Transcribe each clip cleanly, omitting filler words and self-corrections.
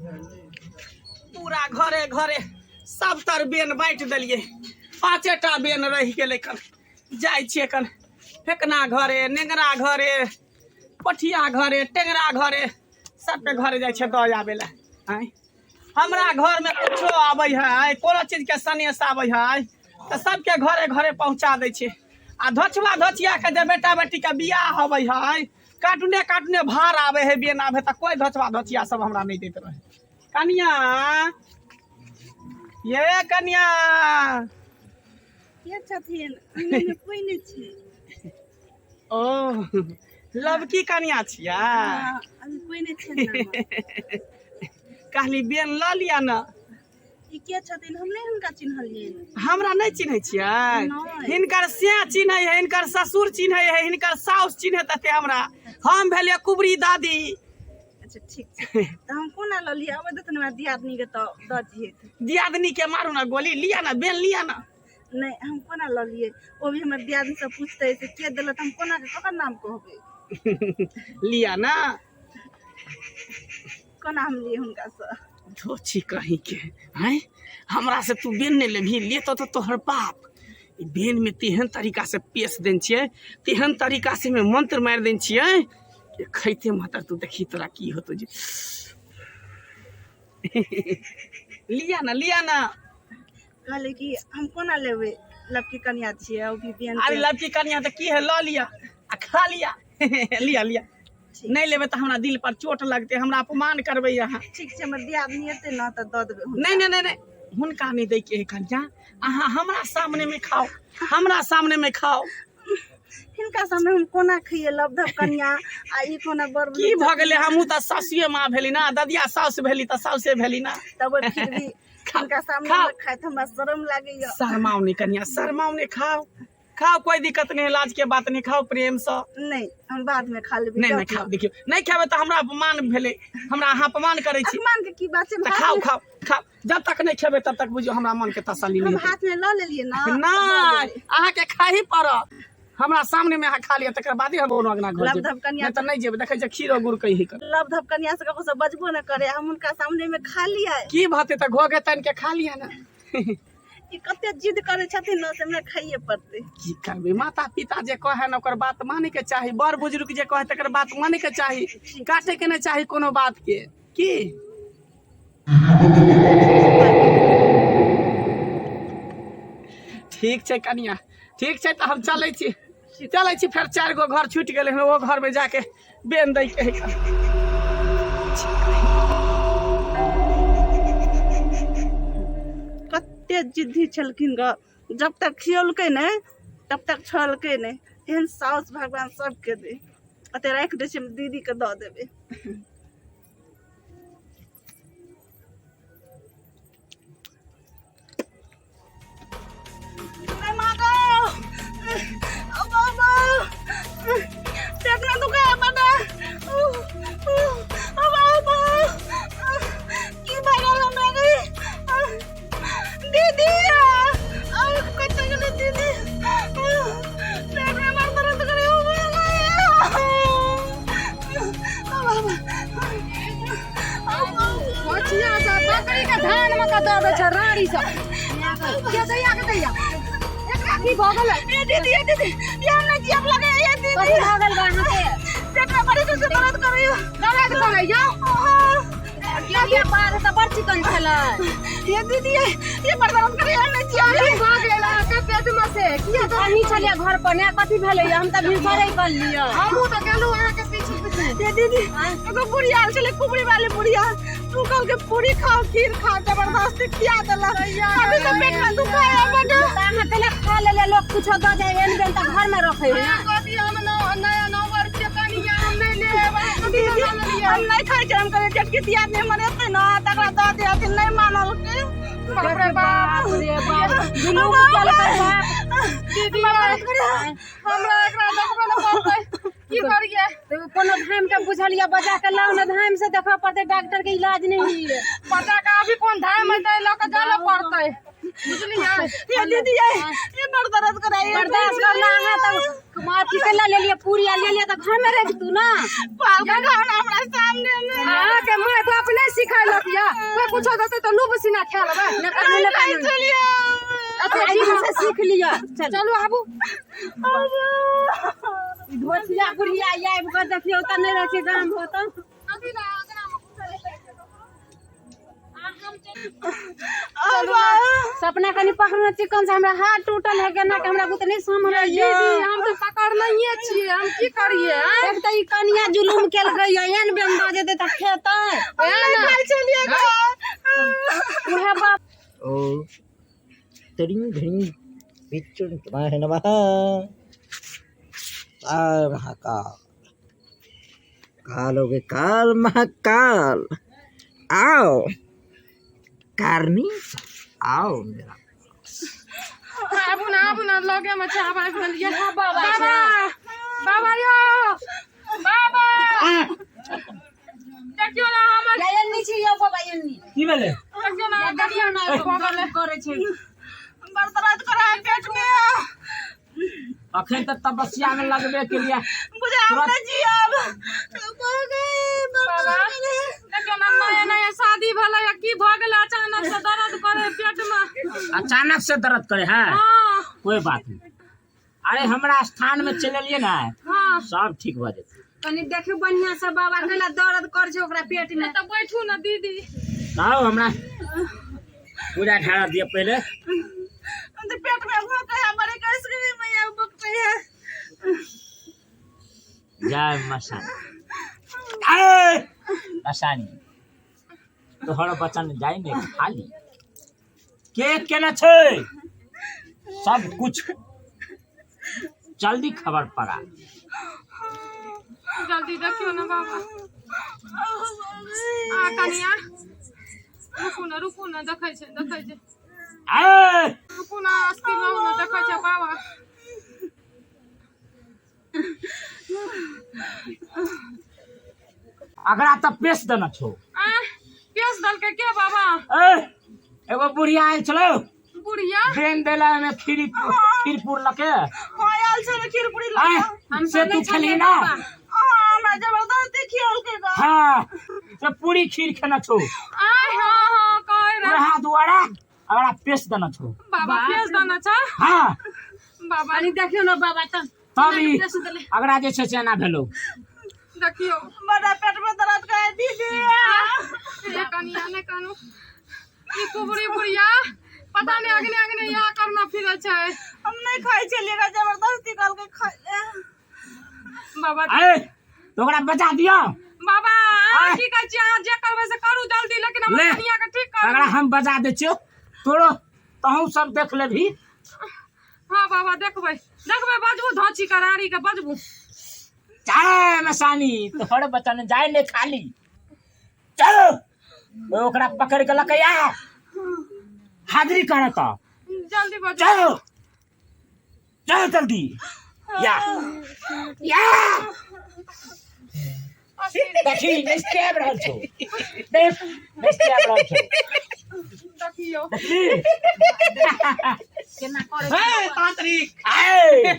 पूरा घरे घरे सब तर बेन बाँटि देलियै, 5टा बेन रहि गेलै। कन जाइ छियै कन फेकना घरे, नेंगरा घरे, पठिया घरे, टेंगरा घरे, सबके घरे जाइ छियै दऽ आबै लए। आँय, हमरा घरमे कुछो आबै है, कोनो चीजके सनेस आबै है तऽ सबके घरे घरे पहुँचा दै छियै। आ धोछुआ धोछियाके जे बेटा बेटीके बियाह होबै है, काटने काटने भार आबै है, बेन आबै तऽ कोइ धोछुआ धोछिया सब हमरा नहि दैत रहै। कनिया, ये कनिया के छथिन? अंगनामे कोइ नहि छै। ओ लवकी कनिया छियै? हँ, अभी कोइ नहि छै अंगनामे। कहली बेन लऽ लिअ ने। ई के छथिन? हम नहि हुनका चिन्हलियनि। हमरा नहि चिन्है छियै? नहि। हिनकर से चिन्है है, हिनकर ससुर चिन्है है, हिनकर साउस चिन्है तते हमरा। हम भेलियै कुबरी दादी। अच्छा ठीक छै, तऽ हम कोना लऽ लिअ? अबै देथिन हमरा दियादनीके तऽ दऽ दियै। दियादनी के मारू ना गोली, लिअ ना बेन, लिअ ना। नहि, हम कोना लऽ लियै? ओ भी हमर दियादनी सब पूछतै से के देलक, हम कोना के ककर नाम कहबै? लिअ ना। कोना हम लिए हुनकासँ? धोची कहीं के आँय, हमरा से तू बेन नहि लेबही? लेतो तऽ तोहर बाप। ई बेन में तेहन तरीका से पेश देने छियै, तेहन तरीका से में मंत्र मारि देने छियै कि खैते मातर तू देखी तोरा की होतो। जे लिया ना, लिया ना। कहले कि हम कोना लेबै, लड़की कनिया छियै, ओ भी बेन। अरे लड़की कनिया तऽ की है, लऽ लिया आ खा लिया। लिया लिया, नहि लेबै तऽ हमरा दिल पर चोट लगतै, हमरा अपमान करबै अहाँ। ठीक छै, हमर दियादनी एतै ने तऽ दऽ देबै हुनका। नहि नहि नहि नहि, हुनका नहि दैके है कनिया, अहाँ हमरा सामने में खाओ, हमरा सामने में खाओ। हिनका सामने हम कोना खइए? लबधब कनिया आ ई कोना बड़ की भऽ गेलै? हमहूँ तऽ सासुए माँ भेली ना, ददिया साउस भेली तऽ साउसे भेली ना। तब फिर भी हिनका सामने खाओ। मे खाइत हमरा शरम लागैया। शरमाओ नहीं कनिया, शरमाओ नहीं, खाओ खाओ, कोई दिक्कत नहीं, लाज के बात नहीं, खाओ प्रेम से। नहीं, हम बाद में खा लेबै। नहीं नहीं, खाओ। देखियौ, नहीं खेबै तऽ हमरा अपमान भेलै, हमरा अहाँ अपमान करै छी। अपमान के की बात छै? तऽ खाओ खाओ खाओ, जब तक नहीं खेबै तब तक बुझियौ हमरा मन के तसल्ली हम नहीं हेतै। हाथ में लऽ लेलियै ना। नहि, अहाँके खाही पड़त। हमरा सामने में अहाँ खा लिअ, तकर बादे हम कोनो अंगना घर लबधब जेबै, कनिया नहि तऽ नहि जेबै। देखै छियै खीरो गुड़ कही कर। लबधब कनिया से ककरो से बजबो न करे, हम हुनका सामने में खा लियै। की भते तऽ घोघे तानि के खा लिअ ने। ई कते जिद करै छथिन ने से हमरा खाइए पड़तै। की करबै, माता पिता जे कहै ने ओकर बात मानै के चाही, बड़ बुजुर्ग जे कहै तकर बात मानै के चाही, काटे के नहि चाही कोनो बात के। की ठीक छै कनिया? ठीक छै, तऽ हम चलै छी, चलै छी। फेर 4 गो घर छूटि गेलै हन, ओ घरमे जाके बेन दै के है। कते जिद्दी छलखिन ग, जब तक खियौलकै नहि तब तक छोड़लकै नहि। एहन साउस भगवान सबके दे। ओते राखि दै छियै, हम दीदीके दऽ देबै। बचिया सब बकरी के धान में के दऽ दै छै राड़ी सब के दैया के दैया। एकरा की भऽ गेलै? ए दीदी, ए दीदी, ये हम नहीं जियब लगे। ए दीदी, कथी भऽ गेल बा अहाँके? पेट में बड़ी जोर से दर्द करैया। दर्द करैया? गेलियै बाध तऽ बड़ चिकन छलै। ये दीदी, ये बड़ दर्द करैया, हम नहीं जियब। की भऽ गेल अहाँके पेट में से? किया अहीं छलियै घर पर ने? कथी भेलै? हम तऽ भिनसरे करलियै। हमहूँ तऽ गेलहुँ अहाँके पीछू पीछू। ये दीदी, एगो बुढ़िया आयल छलै, कुबरी वाली बुढ़िया, तू कहलकै पूरी खाओ खीर खाओ, जबरदस्ती खिया देलक, अभी तऽ पेट में दुखाया बड। तऽ अहाँ केना खा लेलियै? लोक कुछो दऽ जाय एहन बेन तऽ घर में रखै है ने। कथी हम नया नौवर के कनिया, हम नहि लेब। अहाँ कथी दीदी, लऽ लेलियै? हम नहीं खाइ छियै। हम कहलियै जेठकी दियादनी हमर एतै ने तकरा दऽ दिहथिन, नहि मानलकै। बाप रे बाप। रे बाप, दुनू चलकै बाप। दीदी, हमरा एकरा देखबे ने पड़तै, की करियै? तऽ कोनो धाम के बुझलियै, बजा के लाउ ने धाम से, देखऽ पड़तै, डॉक्टर के इलाज नहि होइए। बजा के अभी कोन धाम एतै? लऽ के जाय लए पड़तै, बुझलियै? ये दीदी, ये बड़ दर्द कराइए। बर्दाश्त करना। अहाँ तऽ अथी केला लेलियै, पूरी आ लेलियै तऽ घर में राखि दू ना। पाल का खाना हमरा सामने में। अहाँके माय बाप नहि सिखेलक यऽ? कुछो देतै तऽ लूब सीना खा लेबै। कानू ने कानू। अच्छा आइ ठीक से सीख लिअ। चलू। चलू आबू। ई धोतिया बुढ़िया आबि कऽ देखियौ तऽ नहि रहै छै गाम होतऽ। सपना कनि पकड़ने चिकन से हमरा हाथ टूटल है केना के हमरा बुते नहि सम्हरल। दीदी हम तऽ पकड़नहिये छियै, हम की करियै? आँय? एक तऽ ई कनिया जुलुम केलकै या एहन बेन दऽ जेतै तऽ खेतै। उएह बाप। ओ त्रीं ध्रीं विचुंतमाय नमः। काल महाकाल, काल हो गए काल महाकाल, आओ कारनी आओ मेरा। आबू ने, आबू ने, लगे मे छै, आब आबि गेलियै। बाबा बाबा यौ बाबा, देखियौ ने हमर एन्नी छी यौ बाबा एन्नी। की भेलै? देखियौ ने देखियौ ने भऽ गेलै। करै छै। बड़ दर्द करे है पेट में। अखन तऽ तपस्या में लगबे के लिए। बुझा हम नहीं जियब। बाबा देखियौ ने, नया नया शादी भेलै आ की भऽ गेलै, अचानक से दर्द करे पेट में। अचानक से दर्द करे है? हाँ। कोई बात नहीं, अरे हमरा स्थान में चलि एलियै ने। हाँ। सब ठीक भऽ जेतै। कनि देखियौ बढ़िआँ से बाबा, कैला दर्द करै छै ओकरा पेट में। तऽ बैठू ने दीदी। आउ हमरा पूजा ढारा दिअ पहिले। पेट में भूख है हमारे, कैसे मैया भूख पे है। जय मसानी, ए मसानी तोहर बचन जाइ ने खाली के केना छै सब कुछ जल्दी खबर पड़ा। जल्दी देखियौ ने बाबा। आ कनिया रुकू ने, रुकू ने, देखै छै देखै छै। ए रुकू ने, अस्थिर रहू ने, देखै छै बाबा। अगरा तऽ पेश देने छौ। आ केस दलकै के बाबा? ए एगो बुढ़िया आयल छलौ। बुढ़िया बेन देला ओहिमे खीर खीरपुर लके। हाँ आयल छलै खीर पूरी लऽ आँय, कऽ। से तू खेलही ना? हाँ, हमरा जबरदस्ती खियौलकै गऽ। हाँ से पूरी खीर खेने छौ। आय हाँ हाँ कहै रहे। वएह दुआरा अगरा पेश देने छौ। बाबा केस देने छै? हाँ। बाबा कनि देखियौ ने बाबा तऽ। तब ई अगरा जे छै से एना भेलौ। देखियौ। बड़ा पेट में दर्द करे दीदी। हे कनिया नहि कानू, ई कुबरी बुढ़िया पता नहि अगने अगने इएह करना फिरै छै। हम नहीं खाइ छलियै गऽ, जबरदस्ती कहलकै खाइ ले। बाबा ए तो ओकरा बचा दियौ। बाबा अहाँ आय। की कहै छियै? अहाँ जे करबै से करू जल्दी, लेकिन हमर ले। कनिया के ठीक करू। अगरा हम बजा दै छियौ तोरो, तहूँ सब देख लेबही। हाँ बाबा देखबै देखबै, बजबू धोची करारी के बजबू। चाहे मसानी तोहर बचन जाय ने खाली, चलो ओकरा पकड़ के लके आ हाजिरी करे तो। जल्दी बजबू। चलो चलो जल्दी या या, देखी नहीं आबि रहल छौ, देख नहीं आबि रहल छौ। देखियौ। देखी। केना करै? हे तांत्रिक आए,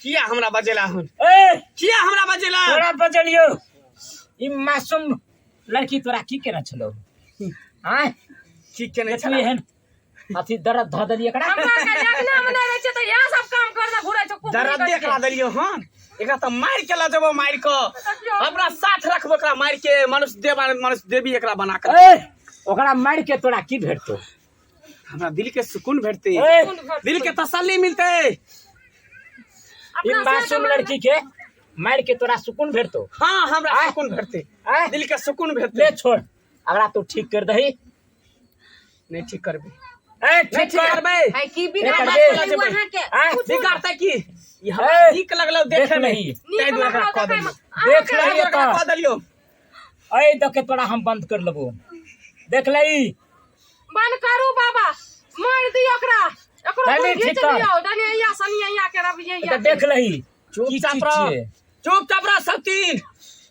किया हमरा बजेला हन? ए किया हमरा बजेला? तोरा बजलियो, ई मासूम लड़की तोरा की केने छलो? आँय की केने तू छला? एहन अथी दर्द धऽ देलियै एकरा। हमरा के अंगना मे नहि रहै छै तऽ इएह सब काम करने घुरै छै कुकुर। दर्द के। एकरा देलियो हन, एकरा तऽ मारि के लऽ जेबो, मारि के अपना साथ रखबो एकरा, मारि के मनुष्य देव मनुष्य देवी एकरा बना के। ए ओकरा मारि के तोरा की भेटतौ? हमरा दिल के सुकून भेटतै। ए दिल के तसल्ली मिलतै। ई मासूम लड़की के मारि के तोरा सुकून भेटतौ? हाँ हमरा सुकून भेटतै। आँय? दिल के सुकून भेटतै। ले छोड़, अगला तू ठीक कर दही। नहीं ठीक करबै। ए नहीं ठीक ठीक कर। करबै। है की एकर बिगाड़ दे। अहाँके? आँय? बिगाड़तै की? ई हमरा ए, नीक लगलो देख देखे में। लही। ताहि नीक दुआरे एकरा लगलो कऽ देखैमे। देलियौ। देख ताहि लही। दुआरे एकरा एतऽ कऽ देलियौ। ऐ देखे तोरा हम बंद कर लेबो, देख लही। बंद करू बाबा, मारि दियौ ओकरा, एकरो चली, घीच ठीक कर। लियौ डनिया सनिया के रबिया। एतऽ देख लही की चुपचाप चीज रह। छियै। चुपचाप रह सब तीन,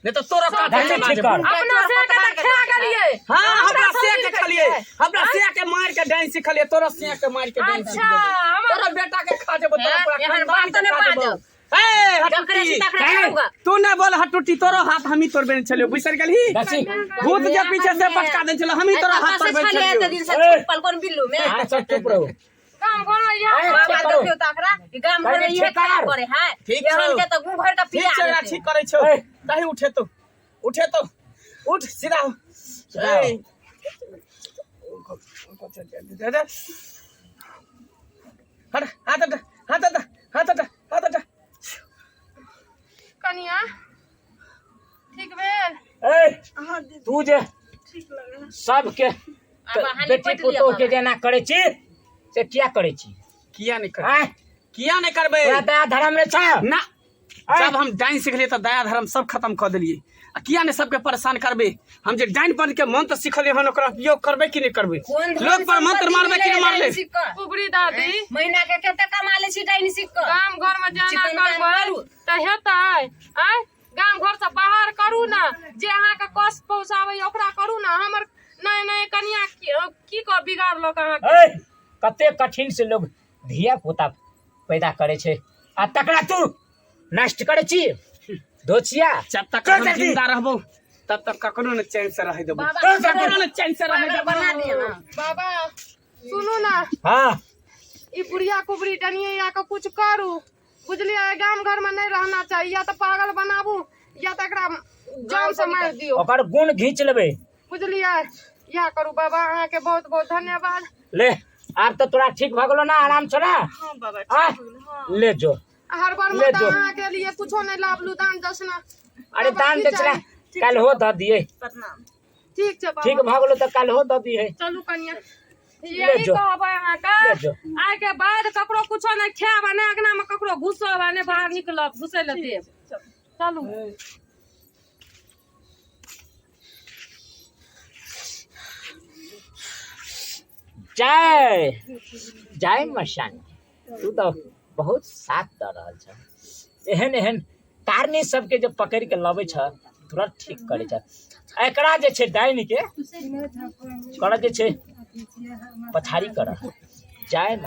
नहीं तो तोरो काटे धन्य चला ठीक जेबो। कर। अपना से के तऽ खा गेलियै। हाँ हमरा सब से के मिल खलिए, हमरा से के मार के डाइन सिखलिए, तोरो से के मार के डाइन अच्छा सिख देबो। हमर तोरा बेटा के खा जेबो, तोरा पूरा एहन खानदान बात के नहि खा जेबो। बाजब। ए जकरे छी हटुट्टी तकरे खाऊंगा। तू नहीं बोल हटुट्टी तोरो हाथ हमी तोड़बे छलियो बिसर गेलही दसी भूत के पीछे से पटका दे छलो हमी तोरा हाथ कतऽ से तोड़बे छलियै छलियो एते दिन से ए। छुपल कोन बिल्लू में अहाँ सब चुप रहू गाम घर में इएह ए, बाबा ठीक करू। देखियौ तऽ एकरा ई गाम घर में ठीक इहे कर। काम करे है ठीक एहन छौ। के तऽ मुँह भरि के ठीक पिया छै एकरा देतै। ठीक करै छौ ए। कहीं उठे तो उठे तो उठ सीधा हो सीधा हो। ए। हट हाथ हट हाथ हट हाथ हट हाथ हट कनिया ठीक भेल ए हाँ दीदी तू जे ठीक लगल सबके आब अहाँ बेटी निपटि लिअ पुतोह के बाबा। जेना करै छी से किया करै छी किया नहीं करबै आँय किया नहीं करबै तोरा दया धर्म नहि छौ ना आँय? जब हम डाइन सिखलियै तऽ दया धर्म सब खत्म कऽ देलियै आ किया नहि सबके परेशान करबै हम जे डाइन बन के मंत्र सिखलियै हन ओकरा उपयोग करबै कि नहि करबै कोन धन लोक पर मंत्र सम्पत्ति मारबै कि मिलैए नहि मारलै डाइन सीख कऽ? कुबरी दादी महीना के कते कमा लै छी डाइन सीख कऽ गाम घर में जाना चिकन काम करबै करू। तऽ हेतै आँय गाम घर से बाहर करू ने जे अहाँके कष्ट पहुँचाबैया ओकरा करू ने हमर नए नए कनिया की कऽ बिगाड़लक अहाँके ए कते कठिन से लोग धिया पुता पैदा करै छै आ तकरा तू नष्ट करै छी दोछिया जब तक चल हम जल्दी। जिंदा रहबो तब तक ककरो ने चैन से रहे देबो बाबा, ककरो ने चैन से रहे पागल बना देबो दिया ना। बाबा सुनू ना हाँ ई बुढ़िया कुबरी डनिये या के कुछ करू बुझलियै गाम घर में नहीं रहना चाही या तऽ पागल बनाबू या तऽ एकरा जान से मारि दियौ ओकर गुण घींच लेबै बुझलियै इएह करू बाबा अहाँके बहुत बहुत धन्यवाद ले आब तऽ तोरा ठीक भऽ गेलो ना आराम छौ ना हाँ बाबा आ ठीक हो गेल हाँ ले जो हर बार ले माता जो। अहाँके लिए कुछो नहीं लाबलू दान दक्षिणा अरे बाबा, दान की दक्षिणा चाही? काल्हि हो दऽ दियै प्रणाम ठीक छै बाबा ठीक भऽ गेलो तऽ काल्हि हो दऽ दियै चलू कनिया यही जो। कहबै अहाँके ले जो। आइ के बाद ककरो कुछो नहि खायब आ नहि अंगना मे ककरो घुसब आ नहि बाहर निकलब घुसै लए देब चलू जय जय मशान तू तऽ बहुत साथ दऽ रहल छ एहन एहन कारनी सबके जे पकड़ि के लबै छ तुरंत ठीक करै छ एकरा जे छै डाइन के कर जे छै पछाड़ी कर जय।